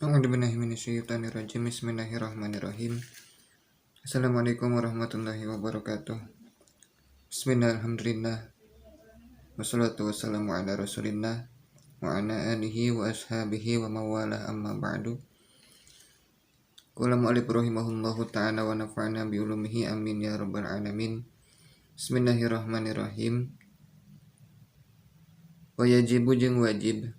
A'udzubillahi minasyaitonirrajim. Bismillahirrahmanirrahim. Assalamualaikum warahmatullahi wabarakatuh. Bismillah, alhamdulillah. Wassalatu wassalamu ala rasulillah wa ala alihi wa ashabihi wa mawalah, amma ba'du. Qala mu'allif rahimahullahu ta'ala wa nafa'ana bi ulumihi, amin ya rabbal alamin. Bismillahirrahmanirrahim. Wa yajibu jeung wajib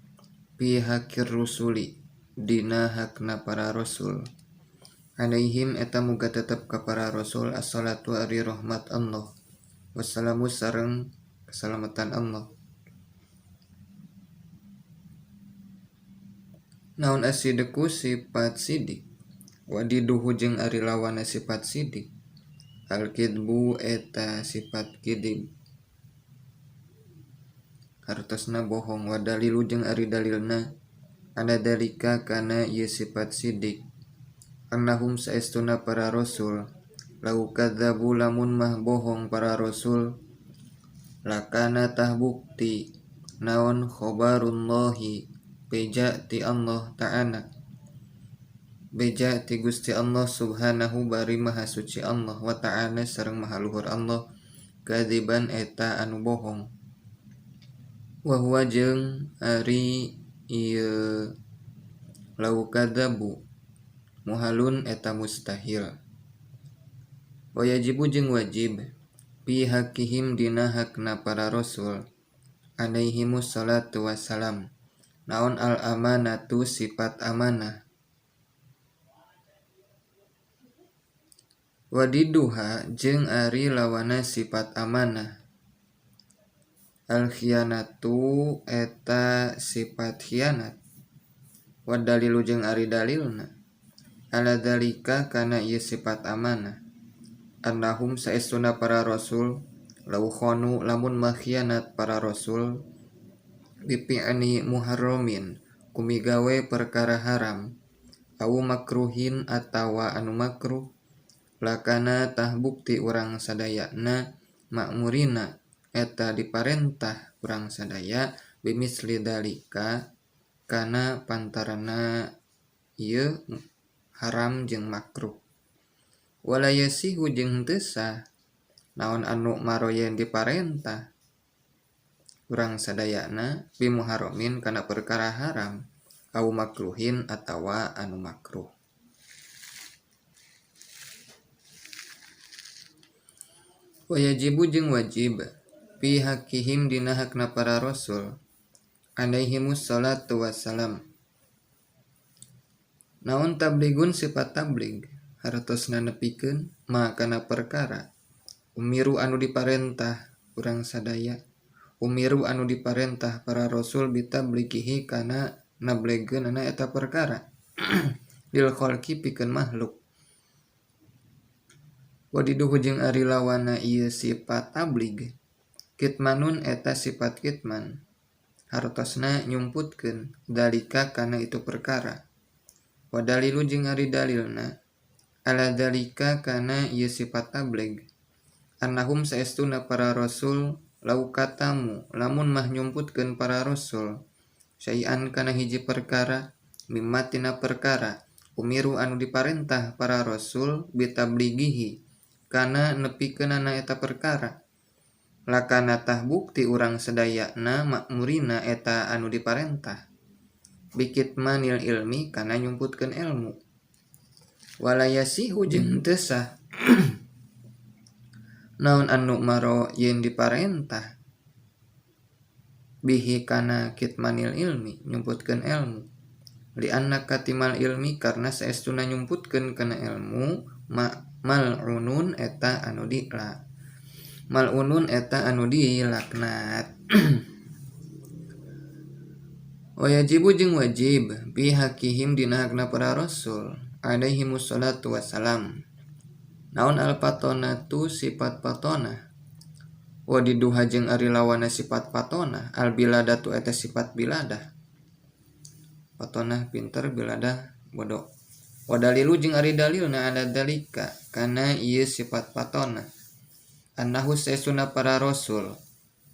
fi hakir rusuli dina hakna para rasul. Alaihim eta muga tetep ka para rasul assalatu ari rahmat Allah wassalamu sareng keselamatan Allah. Naon asidqu sifat sidik wadiduhu jeung ari lawanna sifat sidik al-kidbu eta sifat kidib hartosna bohong wa dalilu jeung ari dalilna ala dalika kana ieu sifat sidik annahum saestuna para rasul lau kadzabu lamun mah bohong para rasul lakana tah bukti naon khabarullahi beja ti Allah ta'ala beja ti Gusti Allah subhanahu bari maha suci Allah wa ta'ala sareng maha luhur Allah kadziban eta anu bohong wa huwa jeung ari ieu lau kadzabu muhalun eta mustahil wa yajibu jeung wajib fi hakihim dina hakna para rasul alaihimus salatu wassalam naon al amanatu sifat amanah wadiduha jeung ari lawana sifat amanah al khianatu eta sifat khianat wa dalilu jeung ari dalilna ala dalika kana ieu sifat amanah annahum saestuna para rasul lau khanu lamun mah khianat para rasul bifi'li muharramin kumigawe perkara haram au makruhin atawa anu makruh lakana tah bukti urang sadayana ma'murina eta diparentah urang sadaya bimisli dalika kana pantarana ieu haram jeung makruh wala yasihu jeung henteu sah naon anu maroyen diparentah urang sadayana bimuharramin kana perkara haram au makruhin atawa anu makruh. Wa yajibu jeung wajib fi hakihim dina hakna para rasul alaihimus salatu wassalam naon tabligun sifat tablig hartosna nepikeun ma kana perkara umiru anu diparentah urang sadaya umiru anu diparentah para rasul bitablighihi kana nablegeunana eta perkara lil khalqi pikeun makhluk wadiduhu jeung ari lawana ieu sifat tablig kitmanun eta sifat kitman hartosna nyumputkeun dalika kana itu perkara wa dalilu jeung ari dalilna ala dalika kana ieu sifat tablig annahum saestuna para rasul lau katamu lamun mah nyumputkeun para rasul syai'an kana hiji perkara mimma tina perkara umiru anu diparentah para rasul bitablighihi kana nepikeunana eta perkara lakana tah bukti urang sadayana ma'murina eta anu diparentah bikitmanil ilmi kana nyumputkeun ilmu wala yasihu jeung teu sah naon anu maro yeun diparentah bihi kana kitmanil ilmi nyumputkeun ilmu li anna katimal ilmi karna saestuna nyumputkeun kana ilmu mal'unun eta anu dila mal'unun eta anu dilaknat. Wa yajibu jeung wajib bi hakihim dina hakna para rasul alaihimus salatu wassalam naon al patonatu sifat patonah wadiduha jeung ari lawana sifat patonah al biladatu eta sifat biladah patonah pinter biladah bodoh wa dalilu jeung ari dalilna ala dalika kana ieu sifat patonah annahu saestuna para rasul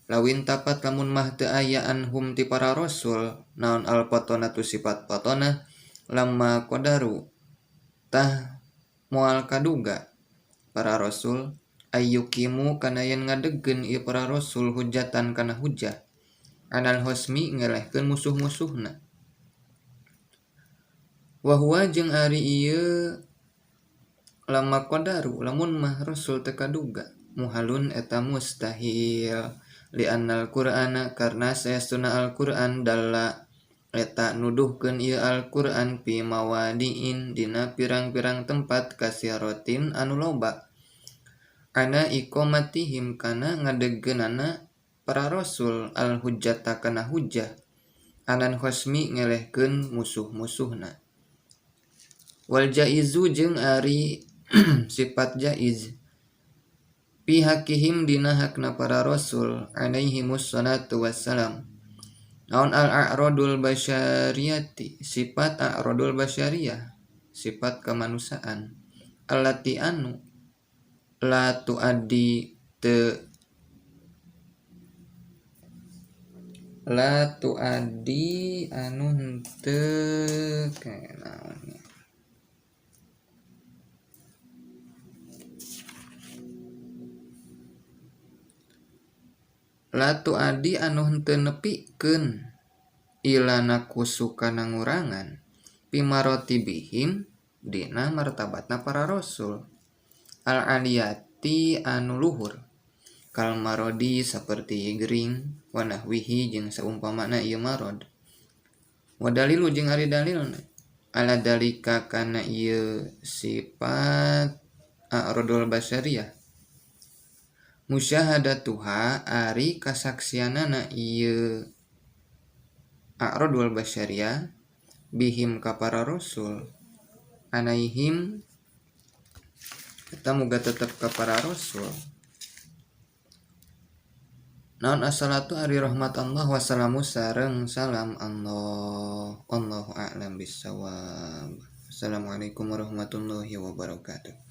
lawin tapat lamun mah teu aya anhum ti para rasul naon al patonatu sifat patonah Lamma qadaru tah moal kaduga para rasul ayyukimu kana yen ngadegkeun ieu para rasul hujatan kana hujah anal hosmi ngelehkeun musuh-musuhna. Wa huwa jeung ari ieu lamma qadaru lamun mah rasul teu kaduga muhalun eta mustahil li annal qur'ana karna saestuna Al-Qur'an dalla eta nuduhkeun ieu Al-Qur'an fi mawadiin dina pirang-pirang tempat kasiratin anu loba ana iqamatihim kana ngadegkeunana para rasul al-hujjata kana hujjah anan khosmi ngelehkeun musuh-musuhna. Wal jaizu jeung ari sifat jaiz fi hakihim dina hakna para rasul alaihimus salatu wassalam. Naon al-a'radul basyariyati sifat a'radul basyariyah sifat kemanusiaan allati anu la tuaddi te la tuaddi anu henteu naon la tuadi anu henteu nepikeun ilana kusu kana ngurangan pimarotibihim dina martabatna para rasul al aliyati anu luhur kal marodi saperti gering wa nahwihi jeung saumpamana ieu marod. Wa dalilu jeung ari dalilna ala dalika kana ieu sifat a'radul basyariyah musyahadatuha ari kasaksianana ieu a'radul basyariyah bihim ka para rasul anaihim eta muga tetep ka para rasul. Naon assalatu ari rahmat Allah wassalamu sareng salam Allah. Wallahu a'lam bissawab. Assalamualaikum warahmatullahi wabarakatuh.